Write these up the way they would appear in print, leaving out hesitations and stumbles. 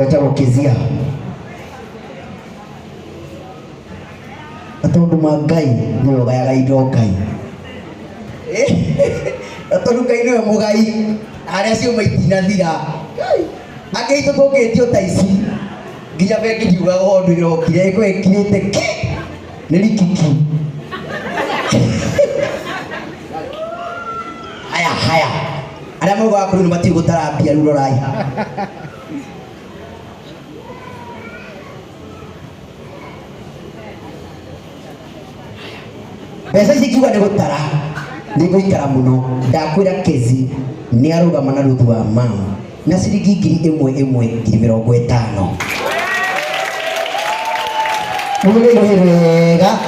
Wetagwo Kezia. Na tondũ ma Ngai nĩwe ũgayaga indo Ngai. Na tondũ Ngai nĩwe mũgai, harĩa ciuma itinathira. Ngai, angĩ aitũ tũngĩtio ta ici, nginya bengi ndiugaga ũndũ ĩrokire, ĩkorwo ĩkirĩte ki, nĩ rikiki. Haya, haya. Arĩa maugaga kũrĩ nĩ matiũĩ gũtara mbia rĩu rorai haha. Mbeca ici ingiuga nĩ gũtara nĩ ngũikara mũno. Ndakwĩra Kezi nĩ arũgama na Ruthu wa mama na ciringi 1000 10,000 50. Mũrĩrĩ wega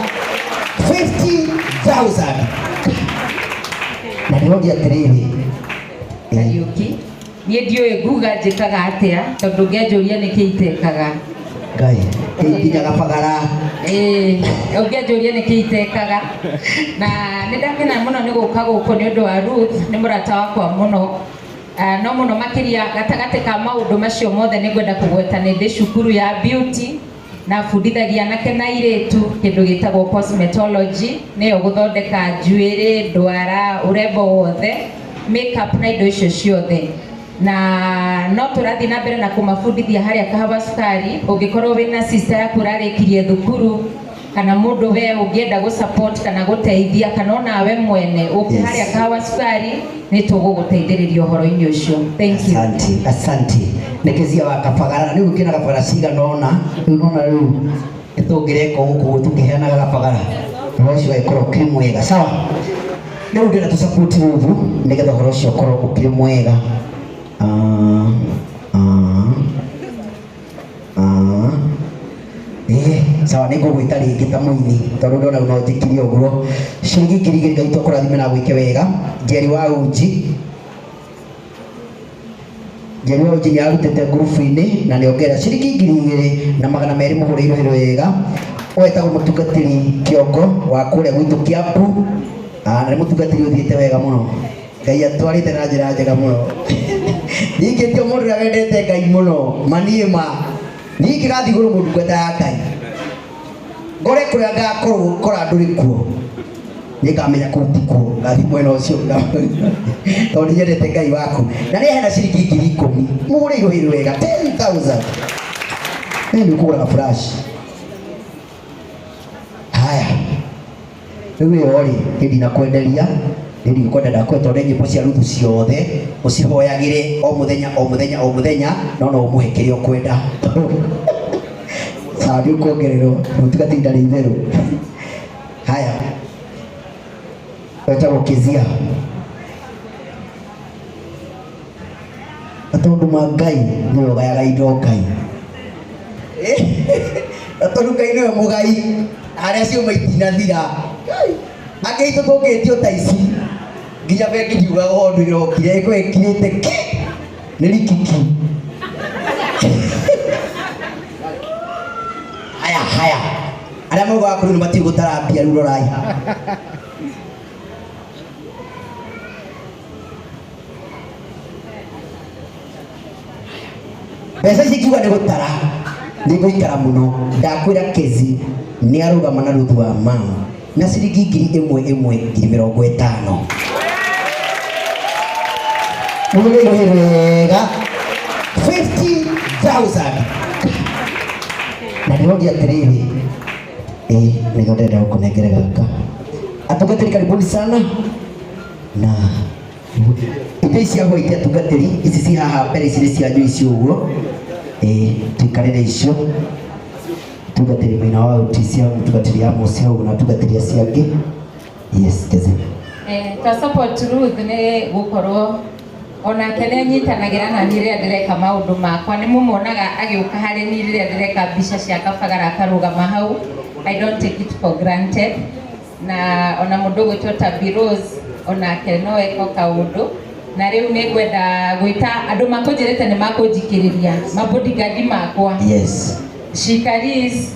50,000. Na ndĩroria atĩrĩrĩ, Kariũki, niĩ ndiũĩ nguga njĩkaga atĩa tondũ ũngĩanjũria nĩkĩ itekaga. Ngai nginya Gabagara. Ĩĩ, ũngĩanjũria nĩkĩ itekaga. Na nĩ ndakena mũno nĩ gũka gũkũ nĩ ũndũ wa Ruth, nĩ mũrata wakwa mũno. No mũno makĩria gatagatĩ ka maũndũ macio mothe nĩ ngwenda kũgweta nĩ ndĩ cukuru ya beauty na bundithagia anake na airĩtu kĩndũ gĩtagwo cosmetology, nĩyo gũthondeka njuĩrĩ, ndwara, ũrembo wothe, makeup na indo icio ciothe. Na no tũrathiĩ na mbere na kũmabundithia harĩa Kahawa Sukari. Ũngĩkorwo wĩna sister yaku ũrarĩkirie thukuru kana mũndũ we ũngĩenda gũ support kana gũteithia kana onawe mwene ũke harĩa Kahawa Sukari nĩ tũgũgũteithĩrĩria ũhoro-inĩ ũcio. Thank you. Asante, asante. Nĩ Kezia wa Kabagara. Rĩu kĩna Kabagara cigana ũna. Rĩu nona rĩu nĩtũngĩreka gũkũ tũkĩheanaga Kabagara. Ũhoro ũcio ũgagĩkorwo ũkĩrĩ mwega. Sawa. Rĩu ndĩrenda tũ support Ruthu nĩgetha ũhoro ũcio ũkorwo ũkĩrĩ mwega. Sawa, nĩ ngũgwĩta rĩngĩ ta mũini tondũ ndona rĩu no njĩkire ũguo. Ciringi 2,000 Ngai tũkũrathime na gwĩke wega. Njeri wa Uji. Njeri wa Uji nĩ arutĩte ngurubu-inĩ na nĩ ongerera ciringi 2,200 mũhũrĩirwo wega. Ũyũ etagwo mũtungatĩri Kĩongo wa kũrĩa gwitũ Kiambu. Na nĩ mũtungatĩri ũthiĩte wega mũno. Ngai atwarĩte na njĩra njega mũno. Ningĩ ti mũndũ ũrĩa wendete Ngai mũno, maniĩ ma. Ningĩ gathiĩ igũrũ mũndũ ngweta ya Ngai. Ngore kũrĩa ngakorwo kora ndũrĩ kuo. Nĩngamenya kũu ti kuo, ngathiĩ mwena ũcio tondũ nĩnyendete Ngai waku. Na nĩ hena ciringi 10,000. Mũgũre irũhĩ wega 10,000. Nĩ nĩ ũkũgũraga flash. Haya. Rĩu ĩyo rĩ, niĩ ndinakwenderia, niĩ ndikwenda ndakwenda tondũ nyĩmbo cia Ruthu ciothe ũcihoyagĩre o mũthenya o mũthenya o mũthenya, no no ũmũhe kĩrĩa ũkwenda. Sawa, nĩ ũkuongererwo, mũtungatĩri ndarĩ itherũ. Haya. Wetagwo Kezia. Na tondũ ma Ngai nĩwe ũgayaga indo Ngai. Na tondũ Ngai nĩwe mũgai, harĩa ciuma itinathira. Ngai, angĩ aitũ tũngĩtio ta ici, nginya bengi ndiugaga ũndũ ĩrokire, ĩkorwo ĩkirĩte ki, nĩ rikiki. Haya, haya. Arĩa maugaga kũrĩ nĩ matiũĩ gũtara mbia rĩu rorai haha. Mbeca ici ingiuga nĩ gũtara nĩ ngũikara mũno. Ndakwĩra Kezi nĩ arũgama na Ruthu wa mama na ciringi 10,000 10,050. Mũrĩrĩ wega 50,000. Na ndĩroria atĩrĩrĩ, nĩguo ndĩrenda gũkũnengere gaka. Atungatĩri karibuni sana. Na itĩ ici cia white atungatĩri ici ci haha mbere ici nĩ cianyu ici ũguo. Tuikarĩre icio. Tungatĩri mwena wa uti cia mũtungatĩri Amos hau na tungatĩri acio angĩ. Yes, Kezi. Twa support Ruth nĩ gũkorwo onake nĩ anyitanagĩra na niĩ rĩrĩa ndĩreka maũndũ makwa. Nĩ mũmuonaga agĩũka harĩ niĩ rĩrĩa ndĩreka mbica cia Kabagara akarũgama hau. I don't take it for granted. Na ona mũndũ ũgwĩtwo Tabi Rose onake no eko kaũndũ. Na rĩu nĩ ngwenda gwĩta andũ makũnjĩrĩte nĩ makũnjikĩrĩria mabodyguard makwa. Yes. Shikaris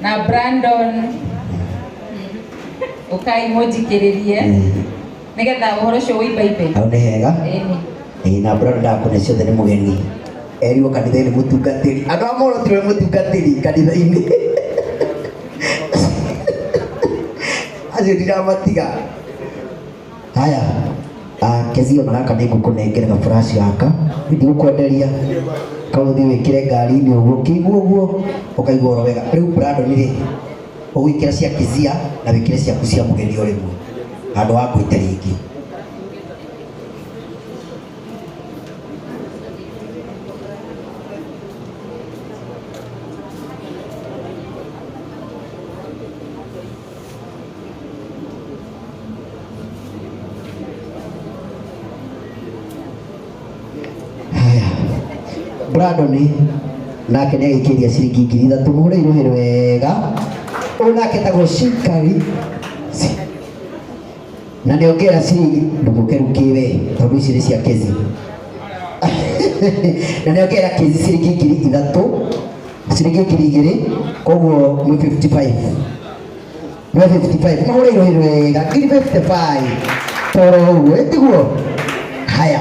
na Brandon ũkai mũnjikĩrĩrie nĩgetha ũhoro ũcio ũimbaimbe. Hau nĩ hega. Ĩni. Na Brandon ndakũne ciothe nĩ mũgeni. Erirwo kanitha-inĩ mũtungatĩri. Andũ a morotirwo nĩ mũtungatĩri kanitha-inĩ. Acio ndiramatiga. Haya. Ah, Kezia ona gaka nĩ ngũkũnengera gaburaci gaka. Ndigũkwenderia. Kaũthiĩ wĩkĩre ngari-inĩ ũguo. Ũkĩigua ũguo ũkaigua oro wega. Rĩu Brandon rĩ, ũgwĩkĩra cia Kezia na wĩkĩre ciaku cia mũgeni o rĩmwe. Handũ ha ngwĩte rĩngĩ. Haya. Brandon nake nĩ agĩikĩria ciringi 3,000 mũhũre irũhĩ wega. Ũyũ nake etagwo Shikari na nĩ ongerera ciringi ndũgũke rĩu kĩwe tondũ ici nĩ cia Kezi na nĩ ongerera Kezi ciringi 3,000 ciringi 2,000 koguo mwĩ 55 mwĩ 55 mahũre irũhĩ wega 55,000 toro ũguo ĩtiguo. Haya.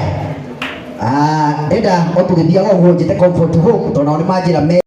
Ah, ndenda o tũgĩthiaga ũguo njĩte Comfort Home tondũ nao nĩ manjĩra me